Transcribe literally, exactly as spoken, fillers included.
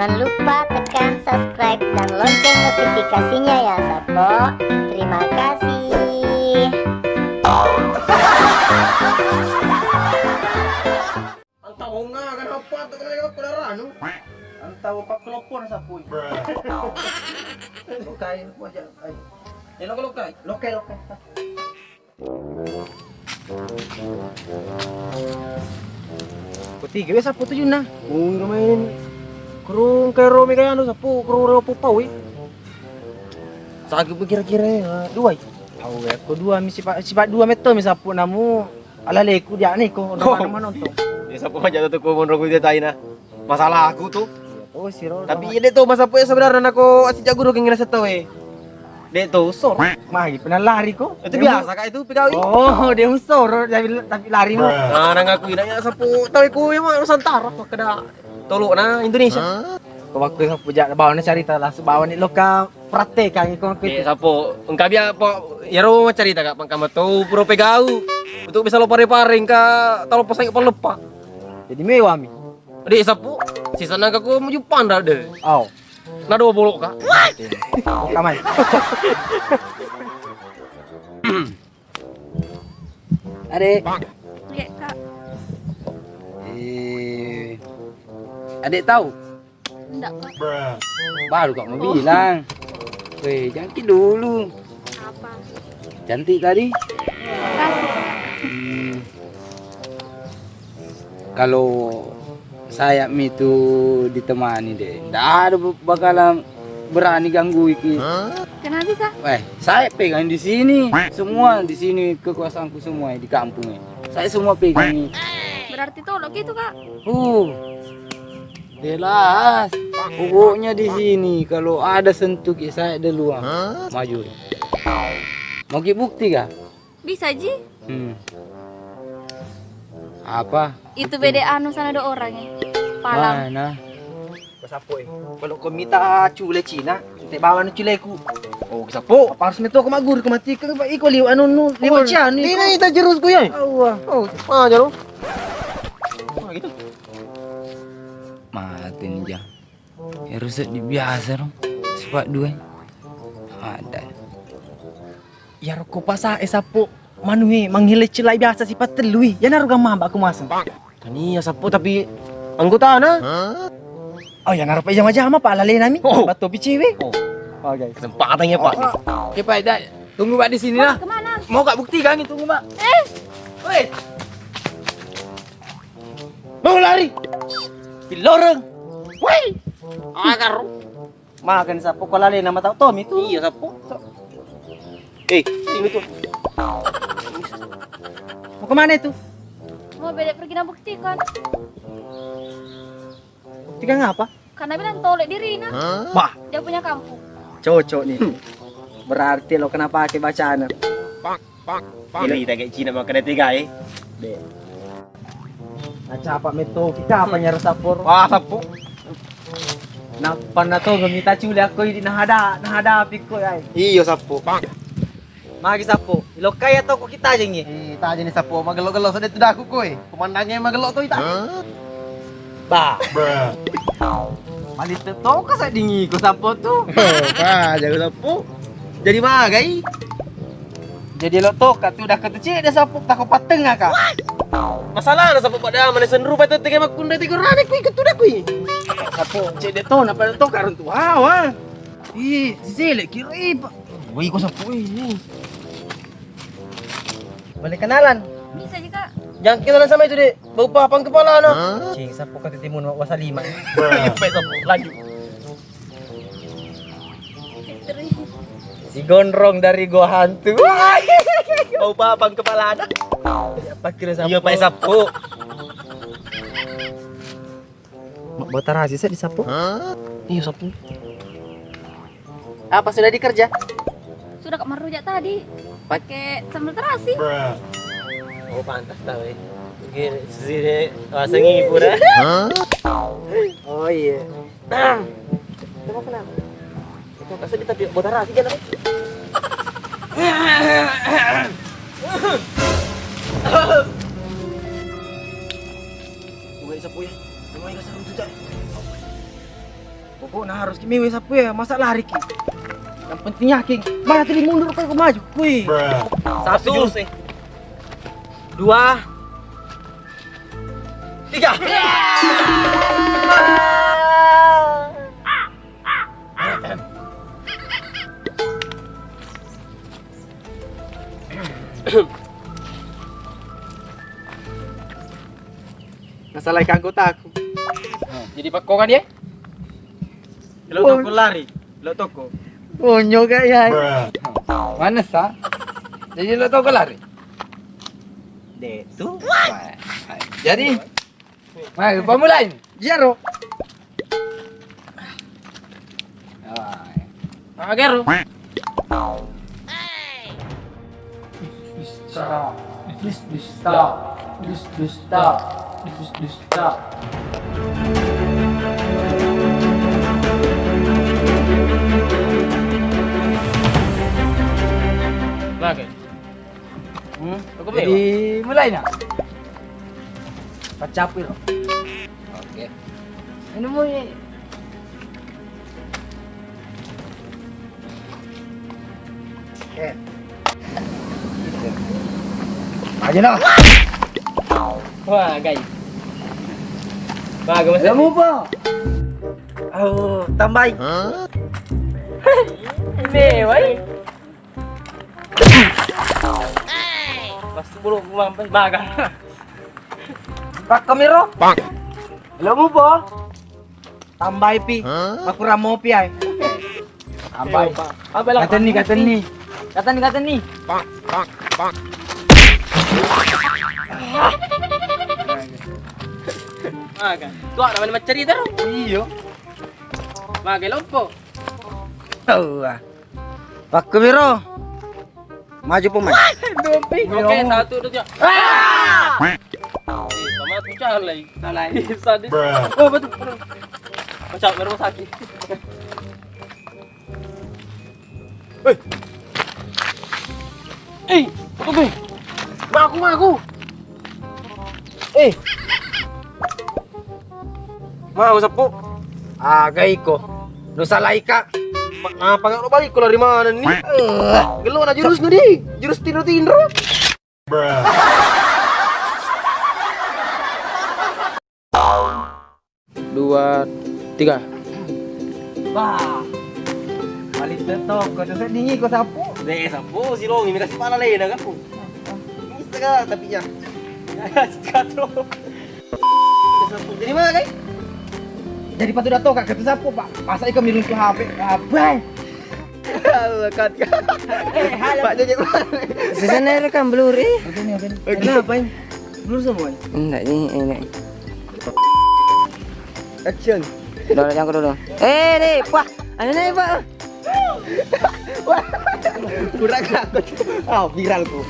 Jangan lupa tekan subscribe dan lonceng notifikasinya ya, Sappo. Terima kasih. Antau onga kan apa tu kena aku darah anu. Antau pak kelopon sapui. Lokai ku aja. Ayo. Lokai, lokai. Lokai, lokai. Ketiga wes apa tu Juna? Unga main. Kerung kero mega anu sapu kerung reo pupau. Sagi pun kira-kira dua. Au ya, ko dua mi sifat, sifat dua metto mi sapu namu. Alaleku dia ni ko. Oh. Mana nonton? Ya sapa aja tu ko monro ku dia taina. Masalah aku tu. Oh, siro. Tapi ya dek tu masa apa ya sebenarnya nako asik jago rogi ngerasa tahu eh. Dek tu usor. Magi pernah lari ko. Itu biasa kak itu pegawai. Oh, dia usor tapi tapi lari mu. Nah, nang aku inanya sapu tahu ku ya mah Nusantara kok kada tolok nah Indonesia. Ko waktu sapu jak bawa ni cerita langsung bawa ni loka praktek kan ko. Dek sapu engka biar po ya ro cerita kak pangkama tu pura pegawai. Untuk bisa lo pare-pare engka talo pasang pelepa. Jadi mewah mi. Dek sapu, sisa nangka ko mujupanda de. Au. Nado bolok ka. Kamai. Adek. Iya, Kak. Eh, adek tahu? Enggak, Kak. Baru kak mau bilang. Weh, jangan dulu. Apa? Cantik tadi. Makasih. Hmm. Kalau saya mi tu ditemani deh, ndak ada bakalan berani ganggu iki. Kenapa bisa? Weh, saya pegang di sini. Semua di sini kekuasaanku semua di kampung ini. Saya semua pegang. Berarti tolok gitu, Kak. Uh. Jelas. Pokoknya di sini kalau ada sentuh ki saya duluan. Maju. Mau ki bukti kah? Bisa ji. Hmm. Apa? Itu bede anu sana do orang eh. Palang. Mana? Ko sapo eh. Kalau ko mita cule Cina, te bawa nu culeku. Oh, ko sapo? Apa harus meto ko maguru ko mati ko iko liu anu nu liu cianu. Ini ita jerus ku ya. Allah. Oh, aja lo. Oh, gitu. Mati nih, Jang. Harus di biasa dong. Sifat dua. Ada. Iyaro ko pasa e sappo manue manghele cellai biasa sipa tellui, iyanaro gammamba ko maseng. Tania sappo tapi anggotana. Oh, iyanaro pa jama-jama pa lalenami. Oh. Batto picewe. Oh. Oke. Kesempatan ya, Pak. Oke, Pak, dah. Tunggu, Pak, di sini lah. Kemana? Mau kak buktikan, tunggu, Pak. Eh. Woi. Mau lari. Piloreng. Woi. Agar. Makan sappo ko lalena mata Tommy tu. Iya, sappo. Eh, ini tu. Mau kemana itu? Mau beda pergi na buktikan. Buktikan apa? Karena bilang tolek dirina. Wah. Dia punya kampung. Cocok nih. Berarti lo kenapa ke bacana? Pak, pak, pak. Ini kita kayak Cina makan tiga eh. Deh. Nacapa metto kita apa nyara sapor? Wah, sappo. Nappa na to mita culi akko idi nahada, nahadapi ko ai. Iyo sappo. Magi sappo. Ilokkai atau ko kita jengi? Eh, tajeni sappo. Magello-gello sedde tu daku koe. Pemandangnge magello to ita. Ba. Malitte to ka seddingi ko sappo tu. Ba, jago sappo. Jadi magai. Jadi lo to ka tu dah ketu cedde sappo tako patenga ka. Masalah na sappo pada mana senrupa tu tege makkunde tigo rane kui ketu dah kui. Sappo cedde to na pada to karun tu hawa. Ih, sisele kiri pa. Wih, ko sappo ini. Boleh kenalan? Bisa juga. Jangan kenalan sama itu deh. Bau papang kepala no. Cing, sappo kata timun wasa lima. Iya, Pak, sappo. Lanjut. Si gondrong dari gua hantu. Bau papang kepala anak. Apa kira sappo? Iya, Pak, sappo. Bau tarasi saya disapu. Iya, sapu. Apa sudah dikerja? Sudah kak merujak tadi. Pakai sambal terasi. Oh, pantas tahu eh. Gini, sini rasa ngibur eh. Oh iya. Coba kenapa? Itu kasih kita botara aja lah. Gue sapu ya. Cuma yang serem tuh, Cak. Pokoknya harus ki mewe sappu ya, masa lari ki. Yang penting yakin. Mana tadi mundur kau ke maju. Wih. Satu. Jurus nih. Dua. Tiga. Masalah ikan kotaku. Jadi pakko kan dia? Lo toko lari, lo toko. Bonyo gak ya? Mana sa? Jadi lo toko lari. Deh tuh. Jadi, mari pemulai. Jero. Ah, gero. Bis, bis, ta. Bis, bis, ta. Bis, bis, ta. Bis, bis, ta. Bagus. Hmm? Aku jadi mulai nak. Pacapi lo. Oke. Ini mau ini. Eh. Aja lah. Wah, guys. Wah, gemes. Kamu apa? Oh, tambahin. Ini, woi. Pas sepuluh mampai baga. Pak Kamiro. Pak. Lo mupo? Tambai pi. Hah? Makurang mopi ai. Tambai. Apa lah? Kateni, kateni. Kateni, kateni. Pak, pak, pak. Maga. Tuh namanya maceri terus. Iyo. Maga lompo. Oh, ah. Pakku biro. Maju pemain. Dumpi. Oke, satu, dua, tiga. Ah! Sama aku salah. Salah. Sadis. Oh, betul. Kocak rumah sakit. Eh. Eh, oke. Maku, maku. Eh. Mau seppu? Aga iko. Nusa laika. Apa nggak lo balik kalau dari mana nih? Eh, gelo na jurus nudi. Jurus tindro-tindro. Dua, tiga. Bah. Paling tetok, kau tuh sedih, kau sapu. Deh, sapu, si Longi, kasih pala lena, kapu. Bisa, tapi ya. Satu. Jadi mana, guys? Jadi patu dato kak, kata sapu, Pak. Masa ikam minum tuh H P? Apa? Kat, kat. Eh, halo. Pak Jojo. Sisanya rekam blur, eh. Oke, ini, oke, ini. Oke. Kenapa ini? Blur semua ini? Enggak, ini, ini. Action. Dulu, yang kedua. Eh, nih, wah, ini nih, Pak. Wah, kurang takut. Ah, viral ku.